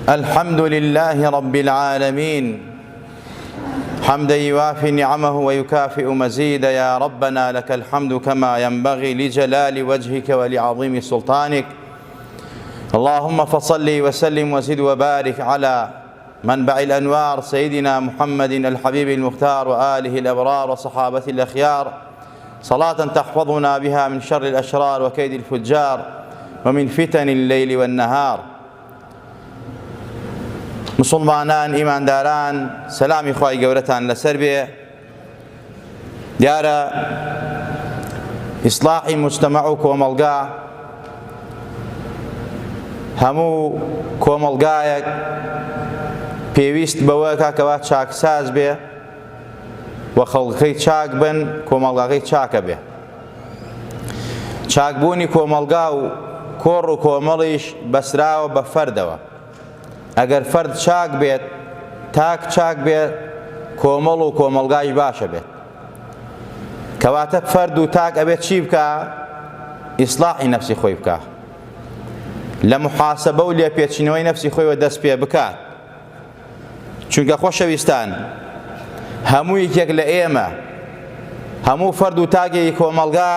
الحمد لله رب العالمين حمدا يوافي نعمه ويكافئ مزيدا يا ربنا لك الحمد كما ينبغي لجلال وجهك ولعظيم سلطانك اللهم فصل وسلم وزد وبارك على منبع الأنوار سيدنا محمد الحبيب المختار وآله الأبرار وصحابة الأخيار صلاة تحفظنا بها من شر الأشرار وكيد الفجار ومن فتن الليل والنهار مسلمانان ئیمانداران سەلامی خوای گەورەتان لەسەر بێ دیارە ئیسلاحی مجتەمەع و کۆمەڵگا هەموو کۆمەڵگایەک پێویست بەوە کاکەوا چاکساز بێ و خەڵکەکەی چاک بن کۆمەڵگاکەی چاکە بێ چاکبوونی کۆمەڵگا و کۆڕ و کۆمەڵیش بەسراوە بە فەردەوە ئەگەر فەرد چاک بێت تاک چاک بێت کۆمەڵ و کۆمەڵگاش باشە بێت کەواتە فەرد و تاک ئەبێت چی بکە ئیسلاحی نەفسی خۆی بکە لە محاسبە و لێپێچینەوەی نەفسی خۆیەوە دەست پێ بکات چونکە خۆشەویستان هەموو یەکێک لە ئێمە هەموو فەرد و تاگێکی کۆمەڵگا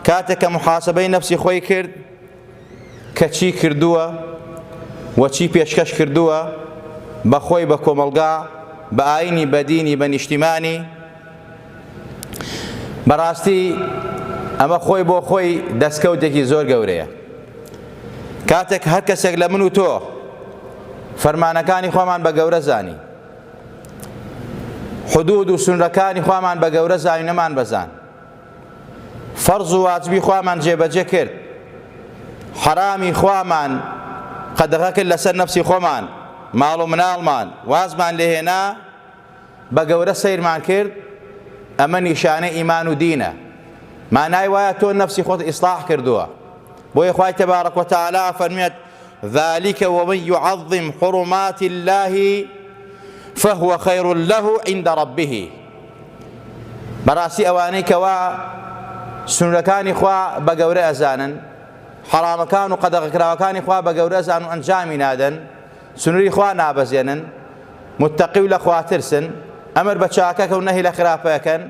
کاتێک کە محاسبەی نەفسی خۆی کرد کە چی کردووە و چی پێشکەش کردووە بە خۆی بە کۆمەڵگا بە ئاینی بە دینی بە نیشتیمانی بەڕاستی ئەمە خۆی بۆ خۆی دەستکەوتێکی زۆر گەورەیە کاتێک هەر کەسێک لە من و تۆ فەرمانەکانی خۆمان بە گەورە زانی حدود و سنورەکانی خوامان بە گەورە زانی نەمان بەزان فەرز و واجبی خوامان جێبەجێ کرد حەرامی خوامان قەدەغە کرد لەسەر نەفسی خۆمان ماڵ و مناڵمان وازمان لێهێنا بە گەورە سەیرمان کرد ئەمە نیشانەی ئیمان و دینە مانای وایە تۆ نەفسی خۆت ئیسلاح کردووە بۆیە خوای تبارک وتعالی فەرمێت ذلك ومن يعظم حرمات الله فهو خير له عند ربه بەڕاستی ئەوانەی کەوا سنوورەکانی خوا بە گەورە ئەزانن حەرامەکان و قەدەغەکراوەکانی خوا بە گەورە ئەزان و ئەنجامی نادەن سنووری خوا نابەزێنن، متەقی و لە خواترسن، ئەمر بە چاکەکە و نەهی لە خراپەکەن،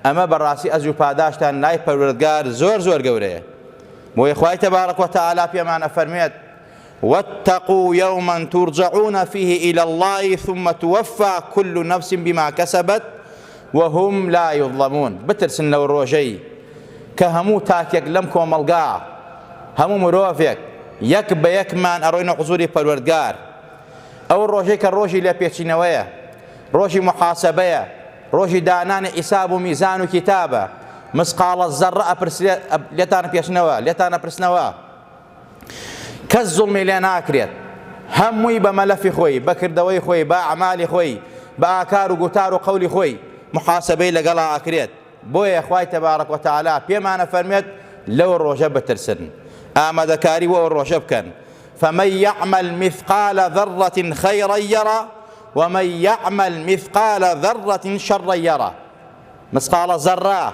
ئەمە بەڕاستی ئەجر و پاداشتان لای پەروەردگار زۆر زۆر گەورەیە. بۆیە خوای تبارک و تعالی پێمان ئەفەرموێت واتقوا یوما ترجعون فیه الی الله ثم توفى كل نفس بما كسبت وهم لا یظلمون بترسن لەو ڕۆژەی کە هەموو تاکێک لەم کۆمەڵگا هەموو مرۆڤێک یەک بە یەکمان ئەڕۆینە حزوری پەروەردگار ئەو ڕۆژەی کە ڕۆژی لێپێچینەوەیە ڕۆژی محاسبەیە ڕۆژی دانانی حیساب و میزان و کیتابە مسقاڵە زەڕە ئەپرسرێت لێتان پێچنەوە لێتان ئەپرسنەوە کەس زوڵمی لێ ناکرێت هەمووی بە مەلەفی خۆی بە کردەوەی خۆی بە ئەعمالی خۆی بە ئاکار و گوتار و قەولی خۆی محاسبەی لەگەڵا ئەکرێت بۆیە خوای تبارک و تعالی پێمان ئەفەرموێت لەو ڕۆژە بترسن ئامادەکاری بۆ ئەو ڕۆژە بکەن فمن يعمل مثقال ذرة خيرا يرى ومن يعمل مثقال ذرة شرا يرى مثقال ذرة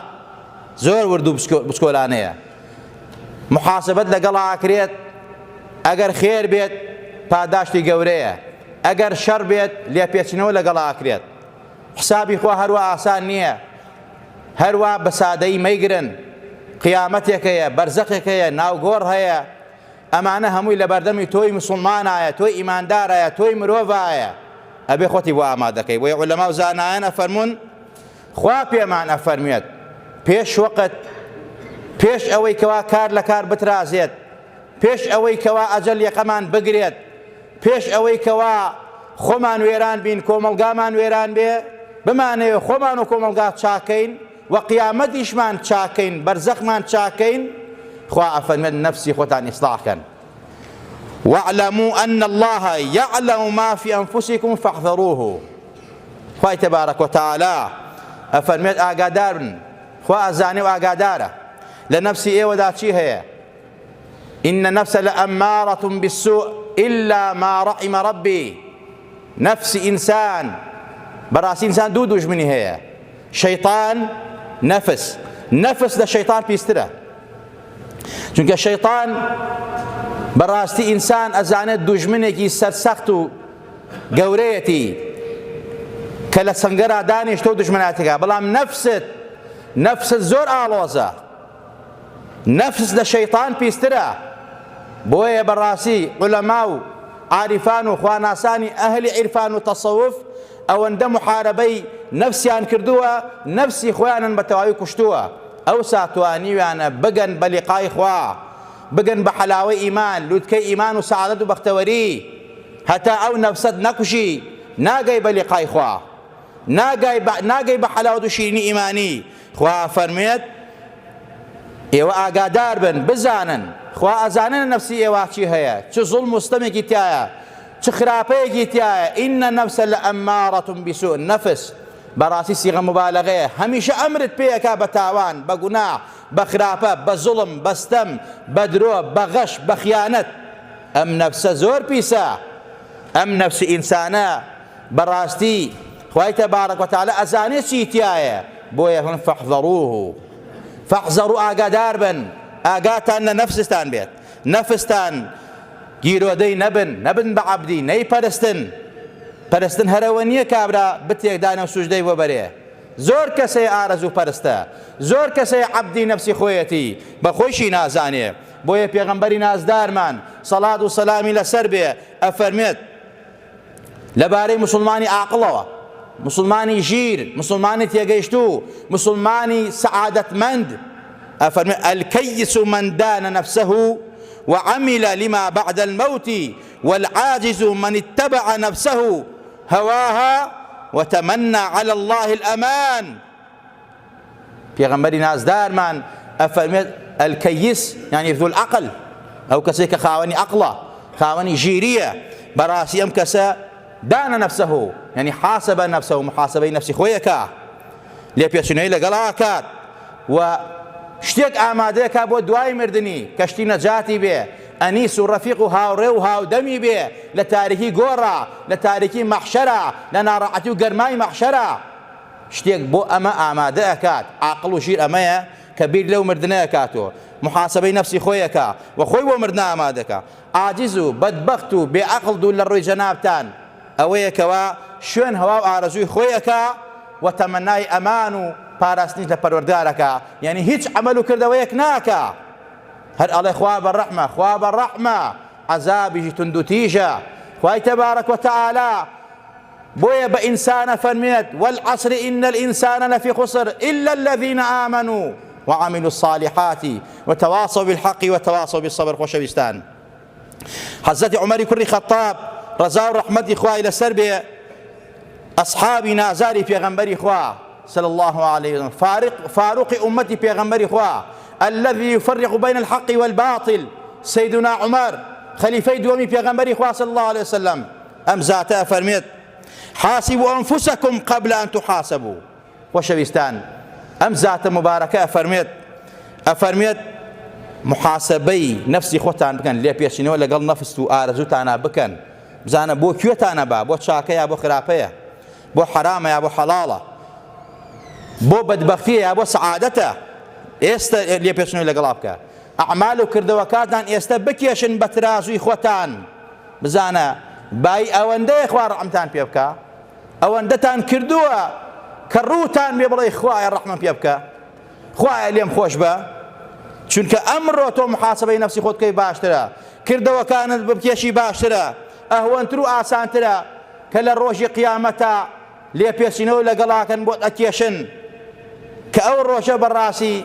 زۆر ورد و بچکۆلانەیە محاسبەت لەگەڵا ئەکرێت ئەگەر خێر بێت پاداشتی گەورەیە ئەگەر شەڕ بێت لێپێچینەوە لەگەڵا ئەکرێت حسابی خوا هەروا ئاسان نییە هەروا بە سادەیی مەیگرن قیامەتێک هەیە بەرزەخێک هەیە ناوگۆڕ هەیە ئەمانە هەمووی لە بەردەمی تۆی مسلمانایە تۆی ئیماندارایە تۆی مرۆڤایە ئەبێ خۆتی بۆ ئامادەکەی بۆیە عولەما و زانایان ئەفەرموون خوا پێمان ئەفەرموێت پێش وەقت پێش ئەوەی کەوا کار لە کار بترازێت پێش ئەوەی کەوا ئەجەل یەقەمان بگرێت پێش ئەوەی کەوا خۆمان وێران بین کۆمەڵگامان وێران بێ بمانەوێ خۆمان و کۆمەڵگا چاکەین و قیامەتیشمان چاکەین بەرزەخمان چاکەین خوا ئەفەرمێت نەفسی خۆتان ئیسلاح کەن واعلموا أن الله يعلم ما في أنفسكم فاحذروه خوای تبارک وتعالی ئەفەرمێت ئاگادار بن خوا ئەزانێ و ئاگادارە لە نەفسی ئێوەدا چی هەیە إن النفس لأمارة بالسوء إلا ما رحم ربي نفس ئینسان بەڕاستی ئینسان دوو دوژمنی هەیە شەیطان نەفس نەفس لە شەیطان پیسترە چونکە شەیطان بەڕاستی ئینسان ئەزانێت دوژمنێکی سەرسەخت و گەورەیەتی کە لە سەنگەرا دانیشتە و دوژمناتەکە بەڵام نەفست نەفست زۆر ئاڵۆزە نەفس لە شەیتان پیسترە بۆیە بەڕاستی عولەما و عاریفان و خواناسانی ئەهلی عیرفان و تەسەوف ئەوەندە محارەبەی نەفسیان کردووە نەفسی خۆیانن بە تەواوی کوشتووە ئەوسا توانیویانە بگەن بە لیقای خوا بگەن بە حەلاوەی ئیمان لوتکەی ئیمان و سەعادەت و بەختەوەری هەتا ئەو نەفسەت نەکوژی ناگەی بە لیقای خوا ناگای بە ناگەی بە حەلاوەت و شیرینی ئیمانی خوا فەرموێت ئێوە ئاگادار بن بزانن خوا ئەزانێ لە نەفسی ئێوە چی هەیە چ زوڵم و ستەمێکی تایە چ خراپەیەکی تایە ئین نەفسە لەئەمارەة بسوء نەفس بەڕاستی سیغە مبالغەیە هەمیشە ئەمرت پێیەکا بە تاوان بە گوناح بە خراپە بە زوڵم بە ستەم بە درۆ بە غەش بە خیانەت ئەم نەفسە زۆر پیسە ئەم نەفسی ئینسانە بەڕاستی خوای تبارک وتعالی ئەزانێ چی تیایە بۆیە هەن فاحذروه فاحذروا ئاگادار بن ئاگاتان لە نەفستان بێت نەفستان گیرۆدەی نەبن نەبن بە عەبدی نەیپەرستن پەرستن هەرەوە نییە کابرا بتێک دانە و سوجدەی بۆ بەرێ زۆر کەسەیە ئارەزوو پەرستە زۆر کەسەیە عەبدی نەفسی خۆیەتی بە خۆیشی نازانێ بۆیە پێغەمبەری نازدارمان سەڵات و سەلامی لەسەر بێ ئەفەرمێت لەبارەی موسڵمانی ئاقڵەوە، موسڵمانی ژیر، موسڵمانی تێگەیشتوو، موسڵمانی سەعادەتمەند ئەفەرمێ الکیس من دان نفسه وعمل لما بعد الموت والعاجز من اتبع نفسه هواها وتمنى على الله الأمان پێغەمبەری نازدارمان ئەفەرمێت الکیس یعنی ذو العقل ئەو کەسێک کە خاوەنی عەقڵە خاوەنی ژیریە بەڕاستی ئەم کەسە دانە نفسه یعنی حاسب نفسه محاسبەی نفسی خۆیەکە لێپێچینەوەی لەگەڵ ئاکات و شتێک ئامادەیەکە بۆ دوای مردنی کەشتی نەجاتی بێ ئەنیس و ڕەفیق و هاوڕێ و هاودەمی بێ لە تاریکی گۆڕا لە تاریکی مەحشەرا لە ناڕەحەتی و گەرمای مەحشەرا شتێک بۆ ئەمە ئامادە ئەکات، عاقڵ و ژیر ئەمەیە کە بیر لەو مردنە ئەکاتەوە، موحاسەبەی نەفسی خۆی ئەکا و خۆی بۆ مردنە ئامادە ئەکا. عاجز و بەدبەخت و بێ عەقڵ دوور لە ڕووی جەنابتان ئەوەیە کەوا شوێن هەوا و ئارەزووی خۆی ئەکا و تەمەنای ئەمان و پاراستنیش لە پەروەردگار ئەکا، یانی هیچ عەمەل و کردەوەیەک ناکا هەر ئەڵێ خوا بە ڕەحمە، خوا بە ڕەحمە، عەزابیشی توندوتیژە، خوای تبارک و تعالی بۆیە بە ئینسان ئەفەرموێت، والعصر ان الانسان لفی خسر الا الذین آمنوا وعملوا الصالحات وتواصوا بالحق وتواصوا بالصبر خۆشەویستان حەزرەتی عومەری کوڕی خەتاب ڕەزا و ڕەحمەتی خوای لەسەر بێ ئەصحابی نازاری پێغەمبەری خوا صلى الله عليه وسلم فارق فاروق أمتي پێغەمبەری خوا الذي يفرق بين الحق والباطل سيدنا عمر خليفەی دووەمی پێغەمبەری خوا صلى الله عليه وسلم ئەم زاتە ئەفەرموێت، حاسبوا انفسکم قبل ان تحاسبوا، خۆشەویستان ئەم زاتە موبارەکە ئەفەرموێت ئەفەرموێت محاسبەی نەفسی خۆتان بکەن لێپێچینەوە لەگەڵ نەفس و ئارەزووتانە بکەن بزانە بۆ کوێتانە با بۆ چاکە یا بۆ خراپەیە بۆ حەرامە یا بۆ حەڵاڵە بۆ بەدبەختیە یا بۆ سەعادەتە ئێستا لێپێچینەوەی لەگەڵا بکە ئەعمال و کردەوەکاتان ئێستا بکێشن بە ترازووی خۆتان بزانە بای ئەوەندەیە خوا ڕەحمتان پێ بکا ئەوەندەتان کردووە کە ڕووتان بێ بڵێ خوایە ڕەحمم پێ بکە خوایە لێم خۆش بە چونکە ئەمڕۆ تۆ محاسبەی نەفسی خۆت بکەی باشترە کردەوەکانت بکێشی باشترە ئەهوەنتر و ئاسانترە کە لە ڕۆژی قیامەتا لێپێچینەوە لەگەڵاکەن بۆت ئەکێشن کە ئەو ڕۆژە بەڕاستی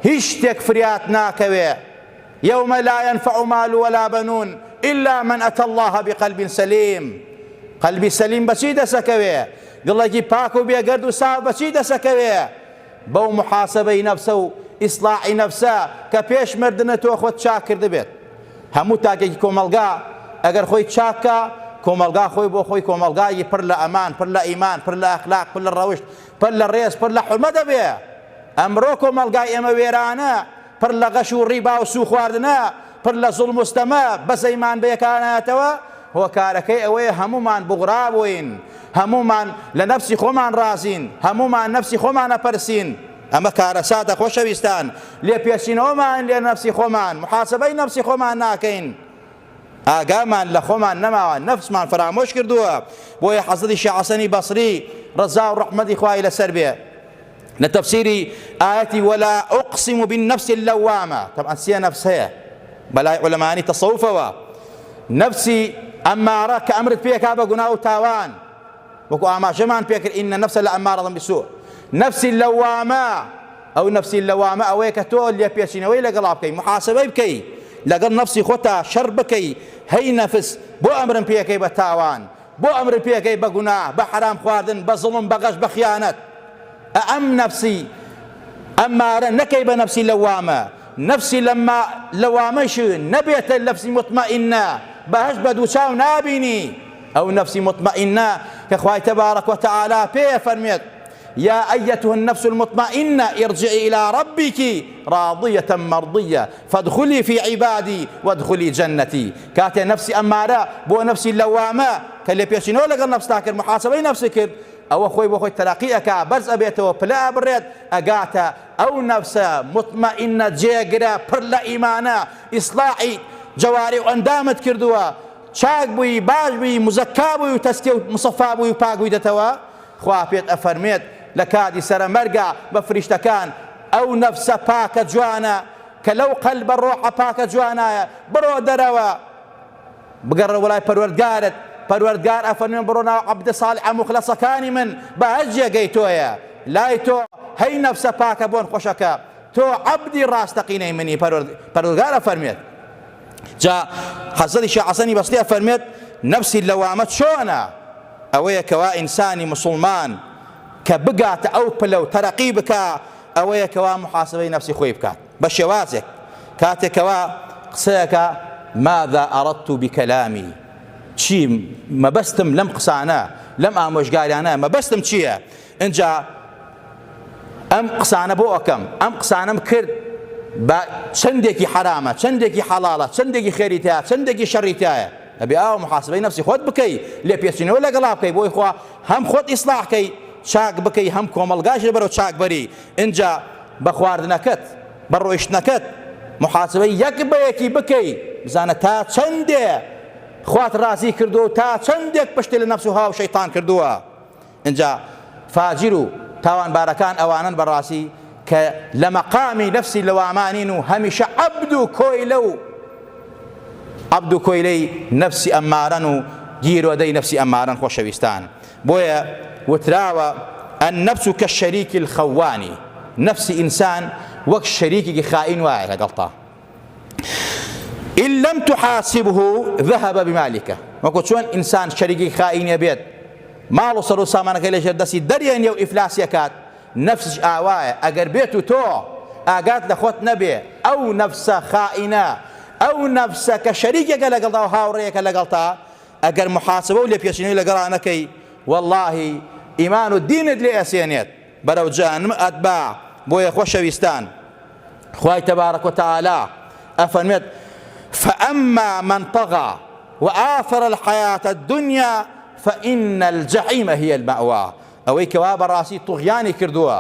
هیچ شتێک فریات ناکەوێ یوم لا ینفع مال ولا بنون الا من اتى الله بقلب سلیم قەلبی سەلیم بەچی دەسەکەوێ دڵێکی پاک و بێگەرد و ساف بەچی دەسەکەوێ بەو محاسبەی نەفسە و ئیسلاحی نەفسە کە پێش مردنە تۆ خۆت چاک کردبێت هەموو تاکێکی کۆمەڵگا ئەگەر خۆی چاکە کۆمەڵگا خۆی بۆ خۆی کۆمەڵگایی پڕ لە ئەمان پڕ لە ئیمان پڕ لە ئەخلاق پڕ لە ڕەوشت پڕ لە ڕێز پڕ لە حورمە دەبێ ئەمڕۆ کۆمەڵگای ئێمە وێرانە پڕ لە غەش و ڕیبا و سوو خواردنە، پڕ لە زوڵم و ستەمە، بەزەیمان بە یەکانایەتەوە، هۆکارەکەی ئەوەیە هەموومان بوغرا بووین، هەموومان لە نەفسی خۆمان ڕازین، هەموومان نەفسی خۆمان ئەپەرسین، ئەمە کارەساتە خۆشەویستان، لێپێچینەوەمان لە نەفسی خۆمان، موحاسەبەی نەفسی خۆمان ناکەین. ئاگامان لە خۆمان نەماوە، نەفسمان فەرامۆش کردووە. بۆیە حەزرەتی شێخ حەسەنی بەسری ڕەزا و ڕەحمەتی خوای لەسەر بێ لە تەفسیری ئایەتی ولا أقسم بالنفس اللوامة، طبعا سێ نەفس هەیە بەلای عولەمانی تەسەوفەوە، نەفسی ئەمارە کە ئەمرت پێکا بە گوناه و تاوان، وەکو ئاماژەمان پێکرد إن النفس لأمارة بالسوء. نەفسی لەوامە، ئەو نەفسی لەوامە ئەوەیە کە تۆ لێپێچینەوەی لەگەڵا بکەی، محاسبەی بکەی، لەگەڵ نەفسی خۆتا شەڕ بکەی، هەی نەفس بۆ ئەمرم پێکەی بە تاوان، بۆ ئەمرم پێکەی بە گوناه، بە حەرام خواردن، بە زوڵم، بە غەش، بە خیانەت. ئەم نەفسی ئەمارە نەکەی بە نەفسی لەوامە، نەفسی لەما لەوامەش نەبێتە نەفسی مطمئنە، بەهەشت بە دووچاو نابینی. ئەو نەفسی مطمئنە کە خوای تبارک و تعالی پێ فەرمێت یا أيتها النفس المطمئنة ارجعي إلى ربك راضية مرضية فادخلي في عبادي وادخلي جنتي. کاتێ نەفسی ئەمارە بۆ نەفسی لەوامە کە لێپێچینەوە لەگەڵ نەفستا کرد، محاسبەی نەفسی کرد، ئەوە خۆی بۆ خۆی تەرەقی ئەکا، بەرز ئەبێتەوە، پلە ئەبڕێت، ئەگاتە ئەو نەفسە مطمئنە جێگرە پڕ لە ئیمانە، ئیسلاحی جەواری و ئەندامت کردووە، چاک بووی، باش بووی، موزەکا بووی و تەزکیە و موسەفا بووی و پاک بوویتەتەوە، خوا پێت ئەفەرموێت لە کاتی سەرەمەرگا بە فریشتەکان، ئەو نەفسە پاکە جوانە کە لەو قەلبە ڕۆحە پاکە جوانایە، بڕۆ دەرەوە، بگەڕێوە بۆ لای پەروەردگارت، پەروەردگار ئەفەرموێ بڕۆ ناو عەبدە ساڵحە موخلەسەکانی من، بەهەشت جێگەی تۆیە، لای تۆ هەی نەفسە پاکە بۆن خۆشەکە، تۆ عەبدی ڕاستەقینەی منی، پەروەردگار ئەفەرموێت. جا حەزرەتی شێخ حەسەنی بەسری ئەفەرموێت نەفسی لەوامە چۆنە؟ ئەوەیە کەوا ئینسانی موسڵمان کە بگاتە ئەو پلە و تەرەقی بکا ئەوەیە کەوا محاسبەی نەفسی خۆی بکات بە شێوازێک کاتێک کەوا قسەیەکە ماذا أردت بكلامي چی مەبەستم لەم قسانە لەم ئامۆژگاریانە مەبەستم چییە؟ ئینجا ئەم قسانە بۆ ئەکەم ئەم قسانەم کرد بە چەندێکی حەرامە چەندێکی حەڵاڵە چەندێکی خێری تیا چەندێکی شەڕی تایە ئەبێ ئاوە محاسبەی نەفسی خۆت بکەی لێپێچینەوە لەگەڵا بکەی بۆی خوا هەم خۆت ئیسلاح کەی چاک بکەی هەم کۆمەڵگاش بەرەو چاک بەری ئینجا بە خواردنەکەت بە ڕۆیشتنەکەت محاسبەی یەک بە یەکی بکەی بزانە تا چەندێ خوات ڕازی کردووە و تا چەندێک پشتی لە نەفس و هاو شەیتان کردووە ئینجا فاجیر و تاوانبارەکان ئەوانەن بەڕاستی کە لە مەقامی نەفسی لەوامانین و هەمیشە عەبد و کۆیلە و عەبد و کۆیلەی نەفسی ئەمارەن و گیرۆدەی نەفسی ئەمارەن خۆشەویستان بۆیە وتراوە النفس كالشريك الخوان نفسی ئینسان وەک شەریکێکی خائین وایە لەگەڵتا إن لم تحاسبه ذهب بمالك وەکو چۆن ئینسان شەریکی خائینە بێت ماڵ و سەر و سامانەکەی لەژێر دەستی دەرێنێ و ئیفلاسی ئەکات، نەفسیش ئاوایە ئەگەر بێت و تۆ ئاگات لە خۆت نەبێ ئەو نەفسە خائینە ئەو نەفسە کە شەریکێکە لەگەڵتا و هاوڕێیەکە لەگەڵتا ئەگەر محاسبە و لێپێچینەوەی لەگەڵا نەکەی وەڵاهی ئیمان و دینت لێ ئەسێنێت بەرەو جەهەنم ئەتبا بۆیە خۆشەویستان خوای تبارک و تعالی ئەفەرمێت فأما من طغى وآثر الحياة الدنيا فإن الجحيم هي المأوى ئەوەی کەوا بەڕاستی طغیانی کردووە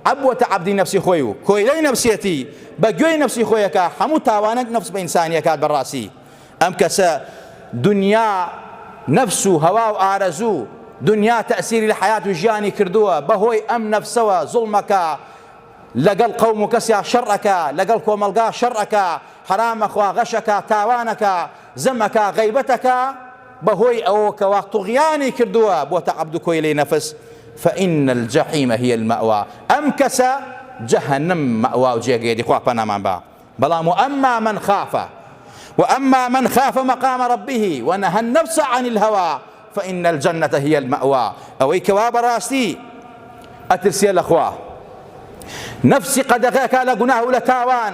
عەبوەتە عەبدی نەفسی خۆی و کۆیلەی نەفسیەتی بە گوێی نەفسی خۆیەکە هەموو تاوانێک نەفس بە ئینسانیەکات بەڕاستی ئەم کەسە دنیا نەفس و هەوا و ئارەزوو دنیا تەئسیری لە حەیات و ژیانی کردووە بەهۆی ئەم نەفسەوە زوڵمەکە لەگەڵ قەوم و کەسیا شەڕ ئەکا، لەگەڵ کۆمەڵگا شەڕ ئەکا، حەرام ئەخوا، غەش ئەکا، تاوان ئەکا، زەم ئەکا، غەیبەت ئەکا، بەهۆی ئەوەوە کەوا طوغیانی کردووە بۆتە عەبد و کۆیلەی نەفس، فإن الجحیم هی المأوی، ئەم کەسە جەهەنم مەئوا و جێگەیەتی، خوا پەنامان با. بەڵام وأما من خاف وأما من خاف مقام ربه ونهى النفس عن الهوى فإن الجنة هي المأوى ئەوەی کەوا بەڕاستی ئەترسێ لە خوا نەفسی قەدەغەکە لە گوناه و لە تاوان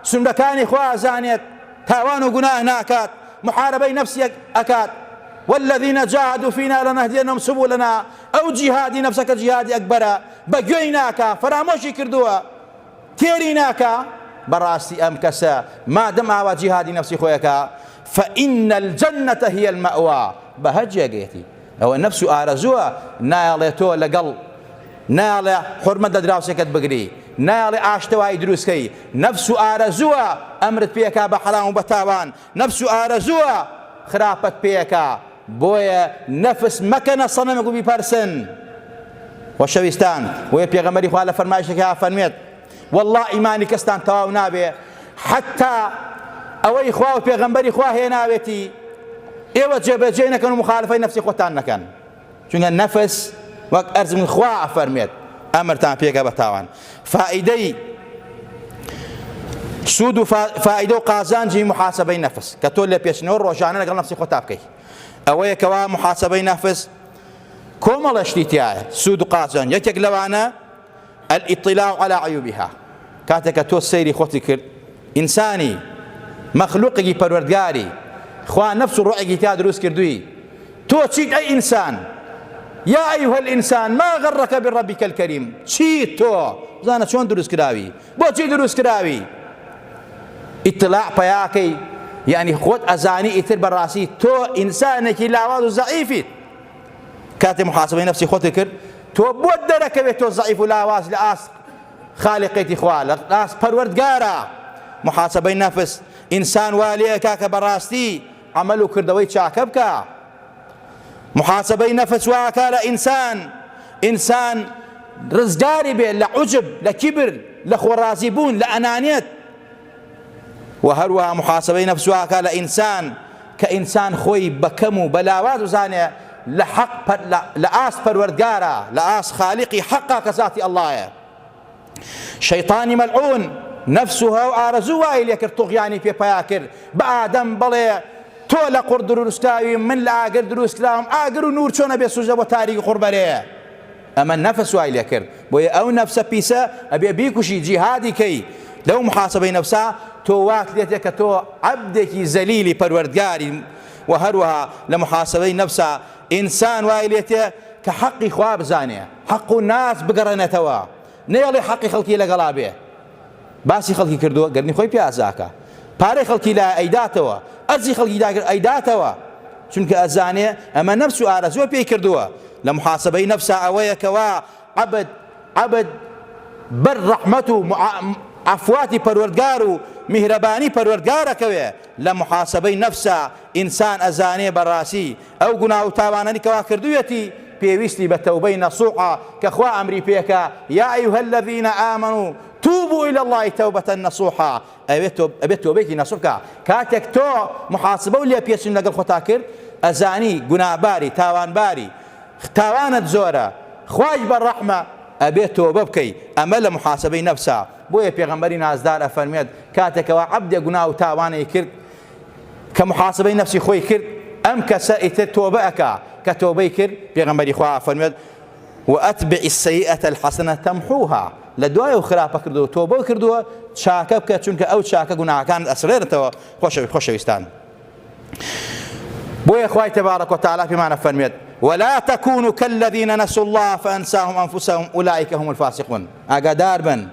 سنەکانی خوا ئەزانێت تاوان و گوناه ناکات محاربەی نەفسی ئەکات والذین جاهدوا فینا لنهدینهم سبلنا ئەو جیهادی نەفسەکە جیهادی ئەکبەرە بە گوێی ناکا فەرامۆشی کردووە تێری ناکا، بەڕاستی ئەم کەسە مادەم ئاوا جیهادی نەفسی خۆی ئەکا، فإن الجنة هی المأوی، بەهەشت جێگەیەتی. ئەوە نەفس و ئارەزووە نایەڵێ تۆ لەگەڵ نایەڵێ حورمەت لە دراوسێکەت بگری، نایەڵێ ئاشتەوایی دروست کەی، نەفس و ئارەزووە ئەمرت پێ ئەکا بە حەرام و بە تاوان، نەفس و ئارەزووە. خراپەت پێکا بۆیە نەفس مەکەنە سەنەمێک و بیپەرسن. خۆشەویستان بۆیە پێغەمبەری خوا لە فەرمایشێکا فەرمێت واللە ئیمانی کەستان تەواو نابێ حتا ئەوەی خوا و پێغەمبەری خوا هێناوێتی ئێوە جێبەجێ نەکەن و مخالفەی نەفسی خۆتان نەکەن چونکە نەفس وەک ئەرزم خوا ئەفەرمێت ئەمرتان پێکە بە تاوان فائیدەی سوود و فائیدە و قازانجی محاسبەی نەفس کە تۆ لە پێچنەوە ڕۆژانە لەگەڵ نەفسی خۆتا بکەی ئەوەیە کەوا محاسبەی نەفس کۆمەڵە شتی تایە سوود و قازانج یەکێک لەوانە الاطلاع على عیوبها کاتێک کە تۆ سەیری خۆتی کرد ئینسانی مەخلوقێکی پەروەردگاری خوا نەفس و ڕۆحێکی تیا دروست کردووی تۆ چیت ئەی ئینسان یا ئەیها الئینسان ما غەڕەکە بڕەبیکە الکەریم چیت تۆ بزانە چۆن دروست کراوی بۆچی دروست کراوی ئیتلاع پیاکەی یعنی خۆت ئەزانی ئیتر بەڕاستی تۆ ئینسانێکی لاواز و زەعیفیت کاتێ محاسبەی نەفسی خۆت کرد تۆ بۆت دەرەکەوێت تۆ زەعیف و لاواز لە ئاست خالقێتی خوا لە ئاست پەروەردگارە محاسبەی نەفس ئینسان وا لێ کاکە بەڕاستی عەمەل و کردەوەی چاکە بکە محاسبەی نەفس واکە لە ئینسان ئینسان ڕزگاری بێ لە عوجب لە کیبر لە خۆڕازی بوون لە ئەنانیەت و هەروەها محاسبەی نەفس واکە لە ئینسان کە ئینسان خۆی بە کەم و بە لاواز بزانێ لە حەق لە ئاست پەروەردگارە لە ئاست خالقی حەقا کە زاتی ئەڵڵایە شەیتانی مەلعون نەفس و هەو ئارەزوو وای لێکرد طوغیانی پێ پیا کرد بە ئادەم بڵێ تۆ لە قوڕ دروستکراوی من لە ئاگر دروستکراوم ئاگر و نور چۆنە بێ سوژدە بۆ تاریکی قوڕ بەرێ ئەمە نەفس وای لێکرد بۆیە ئەو نەفسە پیسە ئەبێ بیکوشی جیهادی کەی لەو محاسبەی نەفسا تۆ وات لێتێ کە تۆ عەبدێکی زەلیلی پەروەردگاری و هەروەها لە محاسبەی نەفسا ئینسان وای لێتێ کە حەقی خوا بزانێ حەق و ناس بگەڕێنێتەوە نەیەڵێ حەقی خەڵکی لەگەڵا بێ باسی خەڵکی کردووە گەرمی خۆی پێ ئازاکە پارەی خەڵکی لا ئەیداتەوە ئەرزی خەڵکی داگر ئەیداتەوە چونکە ئەزانێ ئەمە نەفس و ئارەزووە پێی کردووە لە محاسبەی نەفسا ئەوەیە کەوا عەبد عەبد بەر ڕەحمەت و عەفواتی پەروەردگار و میهرەبانی پەروەردگارەکەوێ لە محاسبەی نەفسا ئینسان ئەزانێ بەڕاستی ئەو گوناه و تاوانانەی کەوا کردوویەتی پێویستی بە تەوبەی نەسوحە کە خوا ئەمری پێکا، یا ایها الذین آمنوا توبوا الی اللە توبە نصوحا، ئەبێت تۆبەیەکی نەسوح بکا، کاتێک تۆ محاسبە و لێپێچین لەگەڵ خۆتا کرد ئەزانی گوناهباری تاوانباری تاوانت زۆرە خوایش بە ڕەحمە ئەبێت تۆبە بکەی ئەمە لە محاسبەی نەفسە بۆیە پێغەمبەری نازدار ئەفەرموێت کاتێکەوە عەبدێک گوناه و تاوانەی کرد کە محاسبەی نەفسی خۆی کرد ئەم کەسە ئیتر تۆبە ئەکا کە تۆبەی کرد پێغەمبەری خوا فەرموێت وأتبع السيئة الحسنة تمحوها لە دوای ئەو خراپە کردووە تۆبە کردووە چاکە بکە چونکە ئەو چاکە گوناهەکانت ئەسڕێنێتەوە خۆشەوی خۆشەویستان بۆیە خوای تبارك وتعالى پێمانە فەرمێت ولا تكونوا كالذين نسوا الله فأنساهم أنفسهم أولئك هم الفاسقون ئاگادار بن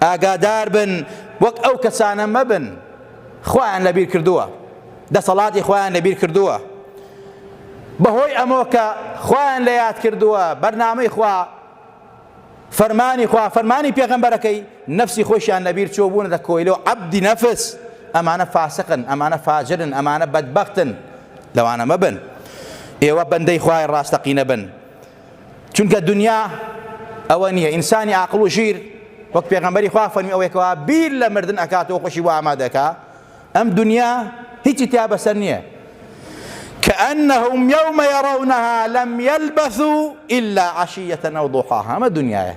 ئاگادار بن وەک ئەو کەسانە مەبن خوایان لەبیر کردووە دەسەڵاتی خۆیان لەبیر کردووە بەهۆی ئەمۆ کە خوایان لە یاد کردووە بەرنامەی خوا فەرمانی خوا فەرمانی پێغەمبەرەکەی نەفسی خۆشیان لەبیر چووە بوونەتە کۆیلە و عەبدی نەفس ئەمانە فاسقن ئەمانە فاجرن ئەمانە بەدبەختن لەوانە مەبن ئێوە بەندەی خوای ڕاستەقینە بن چونکە دنیا ئەوە نییە ئینسانی ئاقڵ و ژیر وەک پێغەمبەری خوا فەرمی ئەوەیە کەوا بیر لە مردن ئەکاتەوە خۆشی بۆ ئامادەکا ئەم دنیا هیچی تیا بەسەر نییە كأنهم يوم يرونها لم يلبثوا إلا عشية أو ضحاها ئەمە دنیایە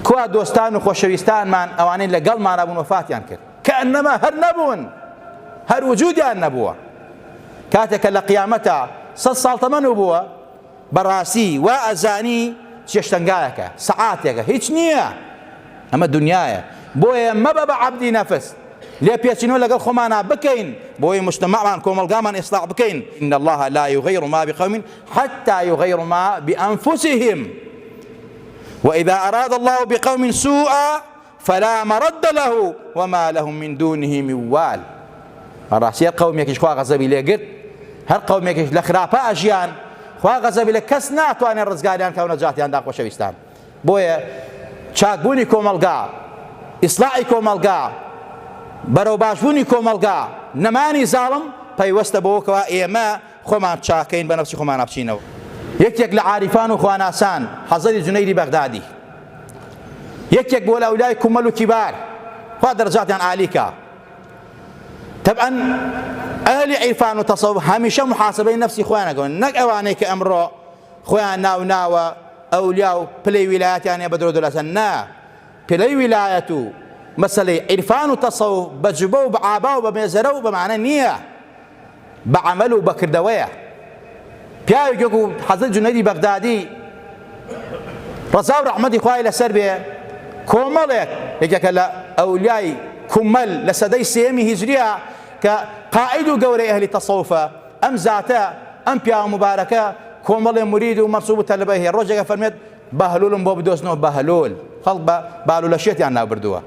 کوا دۆستان و خۆشەویستانمان ئەوانەی لەگەڵمانە بوون وەفاتیان کرد کەئەنەما هەر نەبوون هەر وجودیان نەبووە کاتێک کە لە قیامەتا سە ساڵ تەمەن و بووە بەڕاستی وا ئەزانی چێشتەنگایەکە سەعاتێکە هیچ نییە ئەمە دنیاە بۆیە مەبە بە عەبدی نەفس لێپێچینەوە لەگەڵ خۆمانا بکەین بۆی مجتمعمان کۆمەڵگامان ئیسلاح بکەین إن الله لا يغير ما بقوم حتى يغير ما بأنفسهم وإذا أراد الله بقوم سوءا فلا مرد له وما لهم من دونه من وال بەڕاستی هەر قەومێکیش خوا غەزەبی لێ گرت هەر قەومێکیش لە خراپە ئەژیان خوا غەزەبی لە کەس ناتوانێت ڕزگاریان کە و نەجاتیان دا خۆشەویستان بۆیە چاکبوونی کۆمەڵگا ئیسلاحی کۆمەڵگا بەرەو باشبوونی کۆمەڵگا نەمانی زاڵم پەیوەستە بەوە کەوا ئێمە خۆمان چاکەین بە نەفسی خۆمانا بچینەوە. یەکێک لە عاریفان و خواناسان حەزرەتی جونەیدی بەغدادی یەکێک بووە لە ئەولیای کومەل و کیبار خوا دەرەجاتیان عالی کا. تەبعەن ئەهلی عیرفان و تەسەوف هەمیشە محاسبەی نەفسی خۆیان ئەکەن نەک ئەوانەی کە ئەمڕۆ خۆیان ناو ناوە ئەولیا و پلەی ویلایەتیان هەیە بە درۆ دەلەسەن نا پلەی ویلایەت و مەسەلەی عیرفان و تەسەوف بە جوبە و بە عابا و بە مێزەرە و بەمانە نییە بە عەمەل و بە کردەوەیە. پیاوێک وەکو حەزرەت جونەیدی بەغدادی ڕەزا و ڕەحمەتی خوای لەسەر بێ کۆمەڵێک یەکێکە لە ئەولیای کومەل لە سەدەی سێیەمی هیجریە کە قائید و گەورەی ئەهلی تەسەوفە ئەم زاتە ئەم پیاوە موبارەکە کۆمەڵێ مورید و مەنسوب و تەلەبەی هەیە ڕۆژێکە فەرمێت بەهلولم بۆ بدۆزنەوە بەهلول خەڵک بە بالولە شێتیان ناو بردووە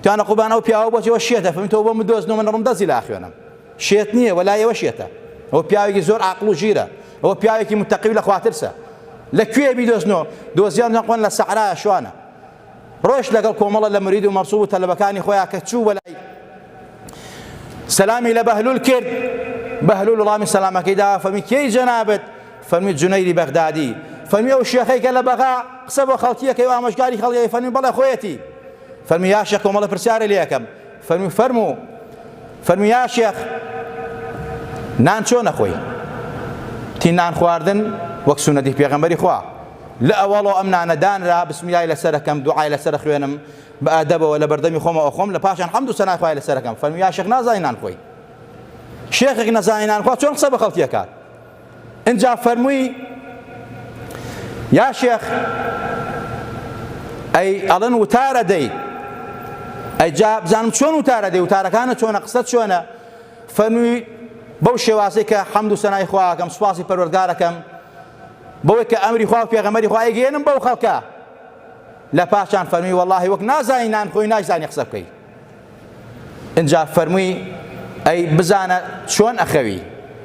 تیانە قوربان ئەو پیاوە بۆچی وە شێتە فەرمی تۆ بۆ بدۆزنەوە من ڕم دەستی لاخوێنم شێت نییە وەلا ئێوە شێتە ئەوە پیاوێکی زۆر عاقڵ و ژیرە ئەوە پیاوێکی متەقی و لە خواترسە لە کوێ بیدۆزنەوە دۆزیان نەخۆن لە سەحرا شوانە ڕۆژ لەگەڵ کۆمەڵە لە مرید و مەرسوب و تەلەبەکانی خۆیان کە چوو بەلای سەلامی لە بەهلول کرد بەهلول وڵامی سەلامەکەی دا فەرمی کێی جەنابت فەرمی جونەیدی بەغدادی فەرمی ئەو شێخەی کە لە بەغا قسە بۆ خەڵکیەکەی و ئامۆژگاری خەڵکی فەرمی بەڵێ خۆیەتی فەرمی یا شێخ کۆمەڵە پرسیارە لێ ئەکەم فەرمووی فەرموو. فەرمووی یا شێخ نان چۆن ئەخۆی؟ وتی نان خواردن وەک سوننەتی پێغەمبەری خوا لە ئەوەڵەوە ئەم نانە دانرا بسمیلای لەسەر ئەکەم دوعای لەسەر ئەخوێنم بە ئەدەبەوە لە بەردەمی خۆمەوە ئەخۆم لە پاشان حەمد و سەنای خوای لەسەر ئەکەم. فەرمووی یا شێخ نازانی نان خۆی؟ شێخێک نەزانی نان خوا چۆن قسە بە خەڵکی ئەکات؟ ئینجا فەرمووی یا شێخ ئەی ئەڵێن وتار ئەدەی ئەی جا بزانم چۆن وتار ئەدەی وتارەکانە چۆنە قسە چۆنە فەرمووی بەو شێوازەی کە حەمد و سەنای خواکەم سوپاسی پەروەردگارەکەم بەوەی کە ئەمری خوا و پێغەمبەری خوا ئەیگەیەنم بەو خەڵکە لە پاشان فەرمووی وەڵاهی وەک نازانی نان خۆی ناشزانی قسە بکەی ئینجا فەرمووی ئەی بزانە چۆن ئەخەوی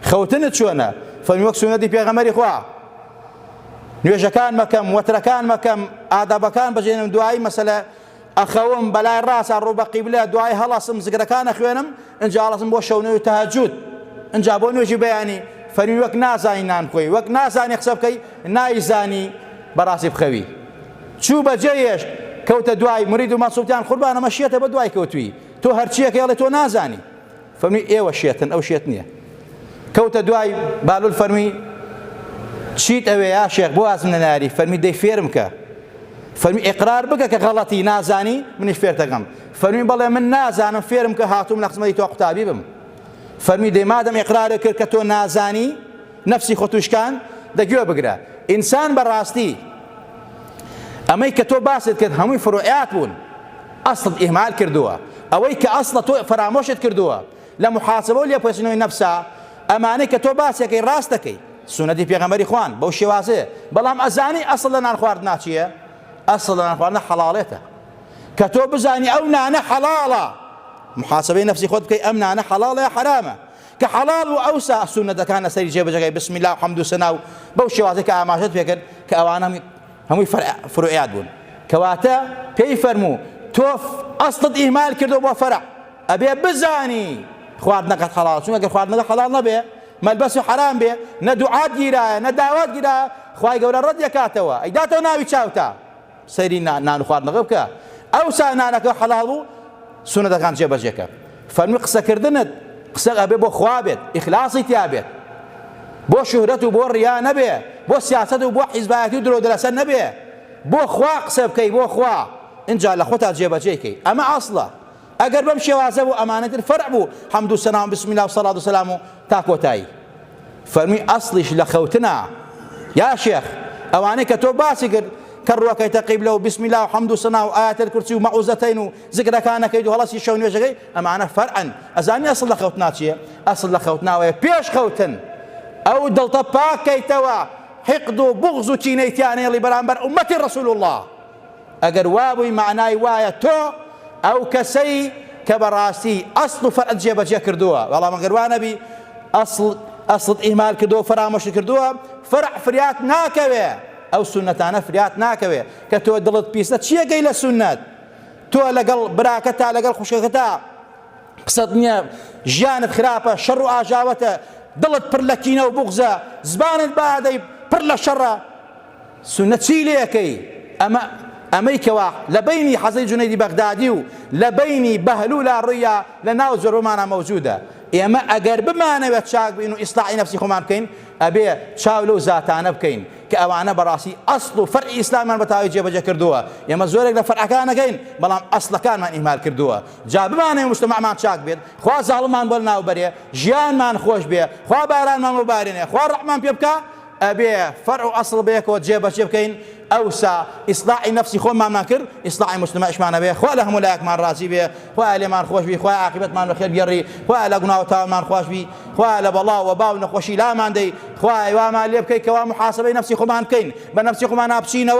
خەوتنت چۆنە فەرمی وەک سونەتی پێغەمبەری خوا نوێژەکان مەکەم وەترەکان مەکەم ئادابەکان بەجێنم دوایی مەسەلە ئەخەوم بەلای ڕاستە ڕوو بە قیبلە دوای هەڵەسم زگرەکان ئەخوێنم ئینجا هەڵەسم بۆ شەونەوی و تەهەجود ئینجا بۆ نوێژی بەیانی فەرمی وەک نازانی نان بخۆی وەک نازانی قسە بکەی نایزانی بەڕاستی بخەوی چوو بەجێ هێشت کەوتە دوای مرید و مەنسوبتیان قوربان ئەمە شێتە بە دوای کەوتوی تۆ هەرچیەکەی ئەڵێ تۆ نازانی فەرمی ئێوە شێتن ئەو شێت نییە کەوتە دوای بالول فەرمی چیت ئەوێ یا شێخ بۆ ئازم نەناری فەرمی دەی فێرم کە فەرمی ئیقرار بکە کە غەڵەتی نازانی منیش فێرتەکەم فەرمی بەڵێ من نازانم فێرم کە هاتووم لە خزمەتی تۆ قوتابی بم فەرمی دەی مادەم ئیقرارت کرد کە تۆ نازانی نەفسی خۆت وشکان دە گوێ بگرە ئینسان بە ڕاستی ئەمەی کە تۆ باست کرد هەمووی فروعات بوون ئەسڵت ئیهمال کردووە ئەوەی کە ئەسڵە تۆ فەرامۆشت کردووە لە محاسبە و لێپرسینەوەی نەفسا ئەمانەی کە تۆ باسەکەی ڕاست دەکەی سوننەتی پێغەمبەری خوان بەو شێوازەیە بەڵام ئەزانی ئەسڵ لە نان خواردنا چییە ئەسڵ لە نان خواردنا حەڵاڵێتە کە تۆ بزانی ئەو نانە حەڵاڵە محاسبەی نەفسی خۆت بکەی ئەم نانە حەڵاڵە یا حەرامە کە حەڵاڵ بوو ئەوسا سوننەتەکان لەسەری جێبەجێکەی بسم اللە و حەمد و سەنا و بەو شێوازەی کە ئاماژەت پێکرد کە ئەوانە هەمووی فروعیات بوون کەواتە پێی فەرموو تۆ ئەسڵت ئیهمال کردو بۆ فەرع ئەبێ بزانی خواردنەکەت حەڵاڵ چونکە گەر خواردنەکە حەڵاڵ نەبێ مەلبەس و حەرام بێ نە دوعات گیرایە نە داوات گیرایە خوای گەورە ڕەت دەکاتەوە ئەیداتەوە ناوی چاوتا سەیری نان خواردنەکە بکە ئەوسا نانەکە حەڵاڵ بوو سوننەتەکان جێبەجێ کە فەرمی قسەکردنت قسە ئەبێ بۆ خوا بێت ئیخلاصی تیا بێت بۆ شوهرەت و بۆ ڕیا نەبێ بۆ سیاسەت و بۆ حیزبایەتی و درۆ دەلەسە نەبێ بۆ خوا قسە بکەی بۆ خوا ئینجا لە خۆتا جێبەجێ کەی ئەمە ئەسڵە ئەگەر بەم شێوازە بوو ئەمانە تر فەرع بوو حەمد و سەنا و بسم الله و سەڵات و سەلام و تا کۆتایی فەرمی ئەسڵیش لە خەوتنا یا شێخ ئەوانەی کە تۆ باسی کرد کە ڕوەکەیتە قیبلە و بسم الله و حەمد و سەنا و ئایەت الکرسی و مەعوزەتەین و زکرەکانەکەیت و هەڵەسی شەو نوێژەکەی ئەمانە فەرعن ئەزانی ئەسڵ لە خەوتنا چییە ئەسڵ لە خەوتناوەیە پێش خەوتن ئەو دڵتە پاکەیتەوە حقد و بغض و کینەی تیا نێڵی بەرامبەر ئومەتی ڕسول الله ئەگەر وابووی مەعنای وایە تۆ ئەو کەسەی کە بەڕاستی ئەسڵ و فەرعت جێبەجێ کردووە، بەڵام ئەگەر وا نەبی ئەسڵ ئەسڵت ئیهمال کردووە و فەرامۆشت کردووە فەرع فریات ناکەوێ ئەو سوننەتانە فریات ناکەوێ کە تۆ دڵت پیسە چیەکەی لە سوننەت تۆ لەگەڵ براکەتا لەگەڵ خوشکەکەتا. قسەت نییە، ژیانت خراپە، شەڕ و ئاژاوەتە، دڵت پڕ لە کینە و بوغزە، زبانت بادەی پڕ لە شەڕە، سوننە چی لێ ئەکەی؟ ئەمە ئەمەی کەوا لە بەینی حەزرەتی جونەیدی بەغدادی و لە بەینی بەهلولا ڕویا لە ناو زۆربەمانا مەوجودە. ئێمە ئەگەر بمانەوێت چاک بین و ئیسلاحی نەفسی خۆمان بکەین ئەبێ چاو لەو زاتانە بکەین کە ئەوانە بەڕاستی ئەسڵ و فەرعی ئیسلامیان بە تەواوی جێبەجێ کردووە. ئێمە زۆرێک لە فەرعەکان ئەکەین بەڵام ئەسڵەکانمان ئیهمال کردووە. جا بمانەوێ موجتەمەعمان چاک بێت، خوا زاڵممان بۆ لەناو بەرێ، ژیانمان خۆش بێ، خوا بارانمان بۆ بارێنێ، خوا ڕەحممان پێ بکا، ئەبێ فەرع و ئەسڵ بەیەکەوە جێ بەجێ بکەین، ئەوسا ئیسلاحی نەفسی خۆمانمان کرد، ئیسلاحی موجتەمەعیشمان ئەبێ، خوا لە هەموو لایەکمان ڕازی بێ، خوایە لێمان خۆش بی، خوایە عاقیبەتمان بەخێر بگێڕی، خوایە لە گوناه و تاوانمان خۆش بی، خوایە لە بەڵا و وەبا و نەخۆشی لامان دەی، خوایە وامان لێ بکەی کەوا موحاسەبەی نەفسی خۆمان بکەین، بە نەفسی خۆمانا بچینەوە.